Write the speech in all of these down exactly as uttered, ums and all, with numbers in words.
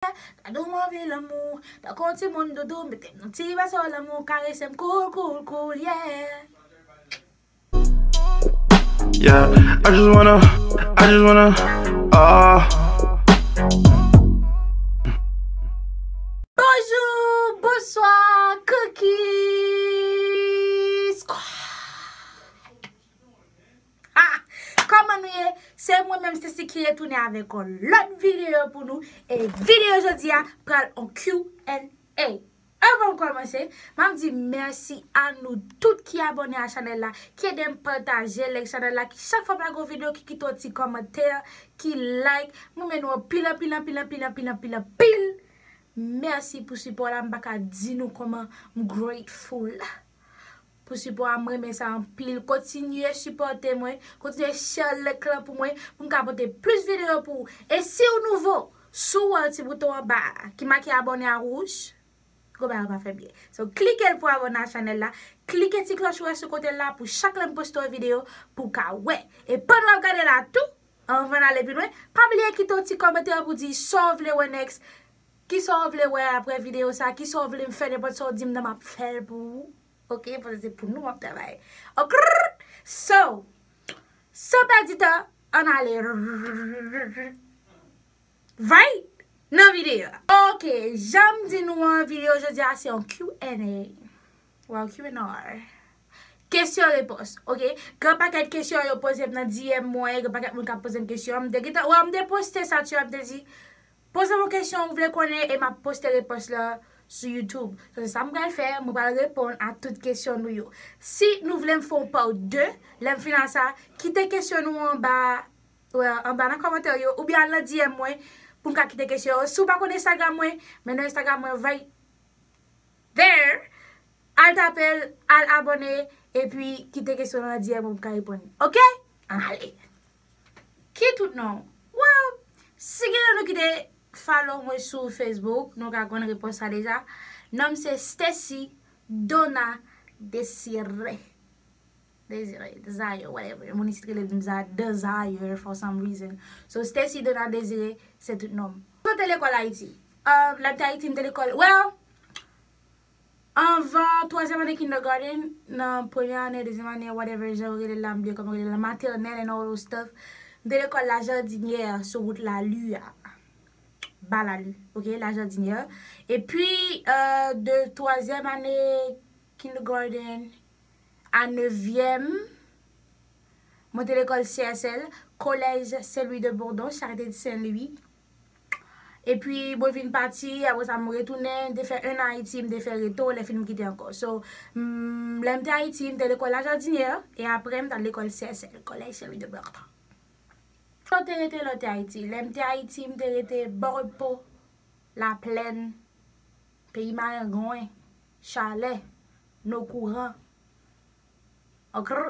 Gade w m anvi lanmou. Tankou yon timoun doudou, mete m nan ti vaso lanmou, karese m cool, cool, cool, yeah. Yeah, I just wanna, I just wanna, ah. Bonjou, bonswa, cookies. Ha! Kòman nou ye? Se mwen menm Stacy ki retounen avèk yon lòt videyo pou nou. E videyo jodi a pral yon Q and A. Anvan m kòmanse, m ap di mèsi a nou tout ki abòne a chanèl la, ki ede m pataje link chanèl la, ki chak fwa m lage yon videyo, ki kite yon ti kòmantè, ki like. Mwen renmen nou anpil, anpil, anpil, anpil, anpil, anpil, anpil. Mèsi pou sipò la, m pa ka di nou kòman m grateful pou sipò a, m renmen sa anpil. Kontinye sipòte mwen, kontinye share link lan pou mwen, pou m ka pote plis videyo pou ou. E si w nouvo, si w wè ti bouton anba a ki make abòne a wouj, gwo bagay pa fè byen. So, klike l pou abòne a chanèl la, klike ti klòch ou wè sou kote l la pou chak lè m poste yon videyo pou w ka wè. E pandan w ap gade la tou, anvan n ale pi lwen, pa bliye kite yon ti kòmantè pou di sa w vle wè next, kisa w vle wè apre videyo sa, kisa w vle m fè, nenpòt sa w di m nan m ap fè l pou ou. Ok, paske se pou nou m ap travay. Ok, so, san pèdi tan, ann ale right nan videyo a. Ok, jan m di nou an, videyo jodi a se yon Q and A. Well, Q and R. Kesyon repons, ok? Gen pakèt kesyon yo poze m nan D M mwen, gen pakèt moun k ap poze m kesyon. M te gentan, well, m te poste sa, tu vois, m te di, poze m yon kesyon ou vle konnen e m ap poste repons la sou YouTube. So, se sa m pral fè, mwen pral reponn a tout kesyon nou yo. Si nou vle m fè yon part de, lè m fin a sa, kite kesyon nou anba, well, anba nan kòmantè yo, oubyen al nan D M mwen pou m ka kite kesyon yo. Si w pa konn Instagram mwen, men nan Instagram mwen, right there, al tape l, al abòne, epi kite kesyon nan D M mwen pou m ka reponn. Ok? Ann ale. Ki tout non w? Well, si gen nan nou ki te follow mwen sou Facebook, nou ka konn repons sa deja. Non m se Stacy Dona Desire. Desire, Desire, whatever. Moun isit rele m sa Desire for some reason. So, Stacy Dona Desire, se tout non m. Mwen te lekòl Ayiti. Um, lè m te Ayiti, m te lekòl, well, anvan twazyèm ane kindergarten, nan premyè ane, dezyèm ane, whatever, jan yo rele l la, m bliye kòman yo rele l la, maternelle and all those stuff. M te lekòl La Jardinière, sou wout Lali a. Ba Lali, ok, La Jardinière. Epi, euh, de twazyèm ane kindergarten a nevyèm, mwen te lekòl C S L, Collège Saint-Louis de Bourdon, Charité de Saint-Louis. Epi, mwen vin pati, apre sa, mwen retounen, m te fè un an Ayiti, m te fè reto, lè fini m kite ankò. So, m, lè m te Ayiti, m te lekòl La Jardinière, e apre, m t al lekòl C S L, Collège Saint-Louis de Bourdon. Kote w te rete lè w te Ayiti? Lè m te Ayiti, m te rete Bòrepo, Laplèn, Peyi Marengwen, Chalè, Nokouran. Okr.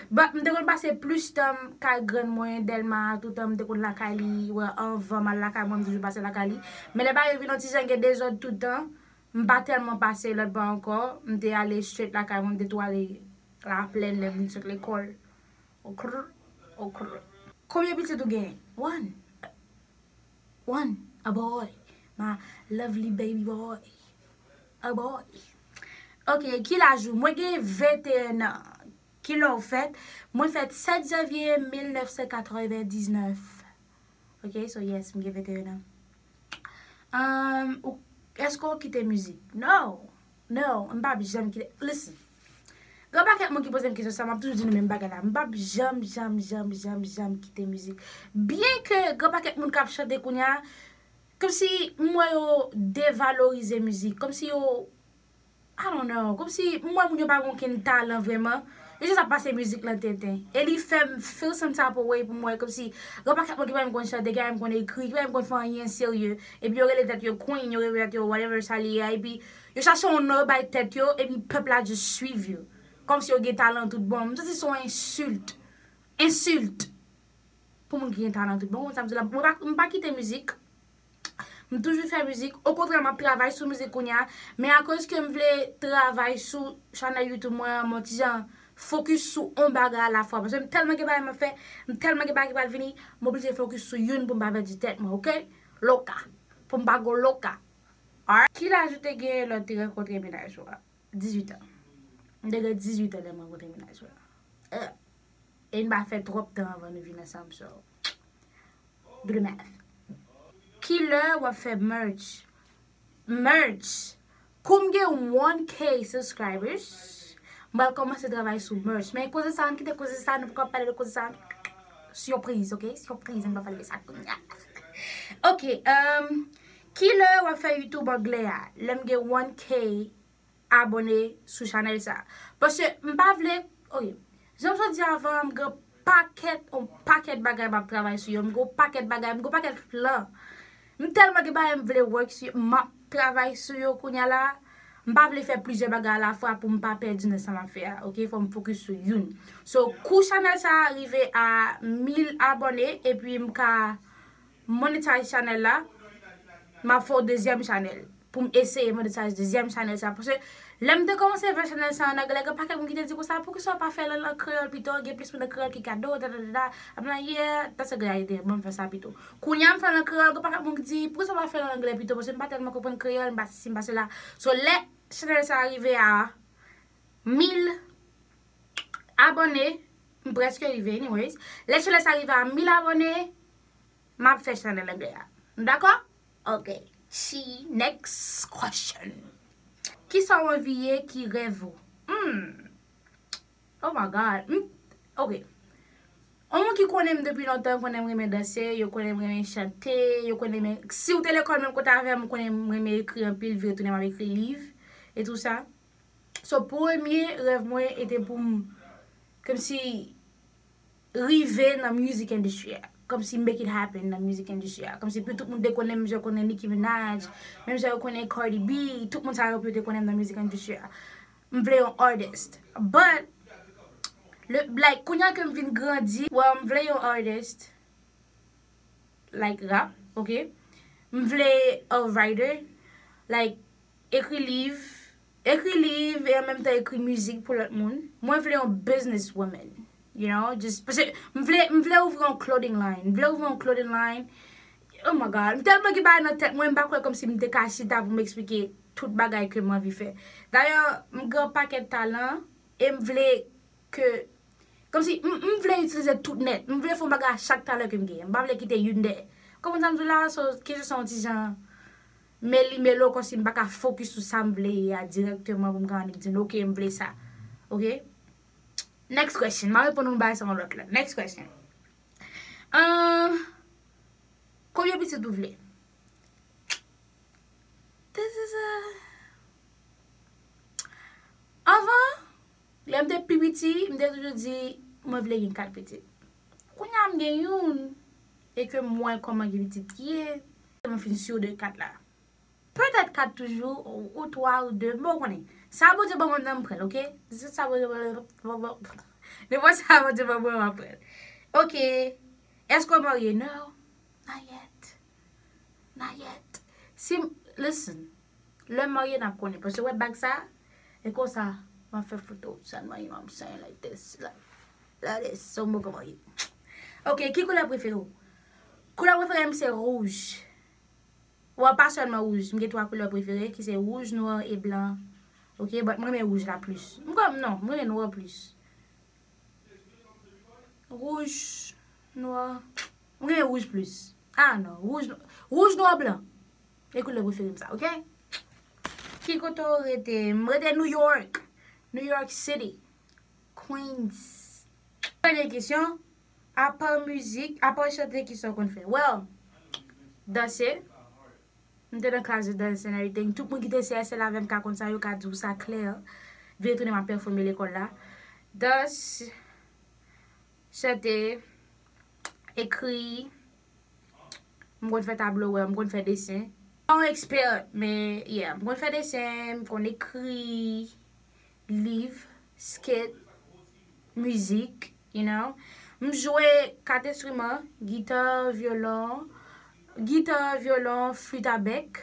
But m te konn pase plis tan m kay grann mwen, Dèlma, toutan m te konn lakay li, wè, anvan m al lakay mwen, m toujou pase lakay li. Men lè bagay yo vin yon ti jan gen dezòd toutan, m pa tèlman pase lòt bò ankò, m te ale straight lakay mwen, m te tou ale Laplèn lè m vin sot lekòl. Okr, okr. Konbyen pitit ou genyen? One. One. A boy. My lovely baby boy. A boy. Ok, ki laj ou? Mwen gen venteyen an. Ki lè w fèt? Mwen fèt sèt janvye mil nèf san katrevendiznèf. Ok, so yes, m gen venteyen an. Um, ou, èske w kite mizik? No. No, m p ap janm kite. Listen. Gen pakèt moun ki poze m kesyon sa, m ap toujou di nou menm bagay la. M p ap janm, janm, janm, janm, janm kite mizik. Byen ke gen pakèt moun k ap chante kounye a, kòmsi m wè yo devalorize mizik, kòmsi yo, I don't know, kòmsi m wè moun yo pa gen okenn talan vrèman. Yo jis ap pase mizik lan tenten. E li fè m feel some type of way pou m wè kòmsi gen pakèt moun ki pa menm konn chante, ki pa menm konn ekri, ki pa menm konn fè anyen serye. Epi yo rele tèt yo queen, yo rele tèt yo whatever sa li ye a, epi yo chache yon non yo bay tèt yo, epi pèp la jis swiv yo. Kòmsi yo gen talan tout bon. M santi se yon ensilt. Ensilt. Pou moun ki gen talan tout bon, sa m di la, mwen pa, m pa kite mizik. M toujou fè mizik. Okontrè, m ap travay sou mizik kounye a. Men akoz ke m vle travay sou chanèl YouTube mwen an, m yon ti jan fokis sou on bagay alafwa. Paske m tèlman gen bagay m ap fè, m tèlman gen bagay ki pral vini, m oblije fokis sou youn pou m pa pèdi tèt mwen, ok? Loka. Pou m pa go loka. Alright. Ki laj ou te gen lè w te rankontre mennaj ou a? Dizuit an. M te gen dizuit an lè m rankontre mennaj mwen. Eh. E n pa fè twòp tan anvan nou vin ansanm, so do the math. Kilè w ap fè merch? Merch. Kou m gen one K subscribers, m pral kòmanse travay sou merch. Men koze sa, ann kite koze sa, nou poko ap pale de koze sa. Sipriz, ok? Sipriz, ann pa pale de sa kounye a. Ok, um, kilè w ap fè YouTube anglè a? Lè m gen one K abòne sou chanèl sa. Paske m pa vle, ok, jan m sot di avan, m gen pakèt, on pakèt bagay m ap travay sou yo, m gen on pakèt bagay, m gen on pakèt plan. M tèlman gen bagay m vle work sou yo, m ap travay sou yo kounye a la. M pa vle fè plizyè bagay alafwa pou m pa pèdi nan sa m ap fè a, ok? Fò m focus sou youn. So, kou chanèl sa a rive a mil abòne, epi m ka monetize chanèl la, m ap fè yon dezyèm chanèl. Pou m eseye monetize dezyèm chanèl sa. Paske lè m te kòmanse fè chanèl sa an anglè, gen pakèt moun ki te di konsa, poukisa w pa fè l an kreyòl pito, gen plis moun an kreyòl ki gade w, da, da, da, da. I'm like, yeah, that's a good idea, ban m fè sa pito. Kounye a m fè l an kreyòl, gen pakèt moun ki di, poukisa w pa fè l an anglè pito, paske m pa tèlman konprann kreyòl, m pa sesi, m pa sela. So, lè chanèl sa rive a mil abòne, m prèske rive, anyways. Lè chanèl sa rive a mil abòne, m ap fè chanèl anglè a. Nou dakò? Ok. Chi, next question. Kisa w anvi ye ki rèv ou? Hmm. Oh my God. Hmm. Ok. Yon moun ki konnen m depi lontan, konnen m renmen danse, yo konnen m renmen chante, yo konnen m, si w te lekòl menm kote avè m, ou konnen m renmen ekri anpil, vire tounen m ap ekri liv e tou sa. So, premye rèv mwen, e te pou m, kòmsi, rive nan music industry a. Kòmsi make it happen nan music industry a. Kòmsi pou tout moun te konnen m, jan yo konnen Nicki Minaj, menm jan yo konnen Cardi B, tout moun sa yo pou yo te konnen m nan music industry a. M vle yon artist. But, le, like, kounye a ke m vin grandi, well, m vle yon artist, like, rap, ok? M vle a writer, like, ekri liv, ekri liv e an menm tan ekri mizik pou lòt moun. Mwen vle yon business woman, you know, just, paske m vle, m vle ouvri yon clothing line, m vle ouvri yon clothing line. Oh my God, m tèlman gen bagay nan tèt mwen, m pa kwè kòmsi m te ka chita pou m eksplike tout bagay ke m anvi fè. Dayè, m gen yon pakèt talan e m vle ke, kòmsi, m, m vle itilize tout nèt. M vle fè yon bagay ak chak talan ke m genyen. M pa vle kite youn dèyè. Konprann sa m di w la? So, kesyon sa yon ti jan meli melo, kòmsi m pa ka focus sou sa m vle ye a dirèkteman pou m ka annik di nou, ok, m vle sa. Ok? Next question. M a reponn yon bagay sa yon lòt la. Next question. Uh, konbyen pitit ou vle? This is a... Avan, lè m te pi piti, m te toujou di, mwen vle gen kat pitit. Kounye a m gen youn, e ke m wè kòman gen pitit ye, mwen fin sur de kat la. Petèt kat toujou, ou, ou twa, ou de, m poko konnen. Sa Bondye ban mwen nan m pran l, ok? Se sa Bondye ban mwen, nenpòt sa Bondye ban mwen, m ap pran l. Ok. Èske w marye? No, not yet. Not yet. Si m, listen, lè m marye, n ap konnen. Paske wè bag sa, e konsa, m ap fè foto, sa m marye, m ap sign like this, like, like this, so m poko marye. Ok, ki koulè prefere w? Koulè prefere m se wouj. Well, pa sèlman wouj, m gen twa koulè prefere, ki se wouj, nwa e blan. Ok, but mwen renmen wouj la plis. M kwè, non, mwen renmen nwa plis. Wouj, nwa. Mwen renmen wouj plis. Ah non, wouj, wouj, nwa, blan. E koulè prefere m sa, ok? Ki kote w rete? M rete New York. New York City. Queens. Dènye kesyon. Apa mizik, apa chante, kisa w konn fè? Well, danse. M te nan klas de dans and everything. Tout moun ki te C S L avè m ka konn sa, yo ka di w sa klè. Vire tounen m ap pèfòme lekòl la. Dans, chante, ekri. M konn fè tablo, wè, m konn fè desen. Pa yon ekspè, men, yeah, m konn fè desen, m konn ekri liv, skit, mizik, you know. M jwe kat enstriman, gita, vyolon, gita, vyolon, flit a bèk,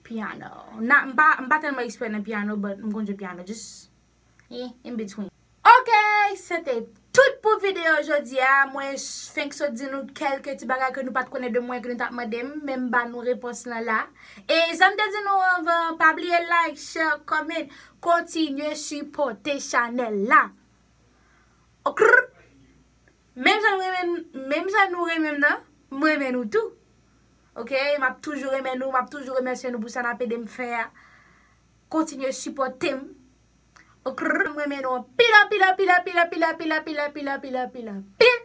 pyano. Na, m pa, m pa tèlman ekspè nan pyano, but m konn jwe pyano, just, eh, in between. Ok, se te Tout pou videyo jodi a, mwen fenk sot di nou kèlke ti bagay ke nou pa t konnen de mwen, ke nou t ap mande m, men m ba nou repons lan la. E sa m te di nou anvan, pa bliye like, share, comment, kontinye sipòte chanèl la. Okrr. Menm jan nou renmen, menm jan nou renmen m nan, m renmen nou tou. Oke, m ap toujou renmen nou, m ap toujou remèsye nou pou sa n ap ede m fè a. Kontinye sipòte m. Okrr, m renmen nou anpil, anpil, anpil, anpil, anpil, anpil, anpil, anpil, anpil, anpil, anpil.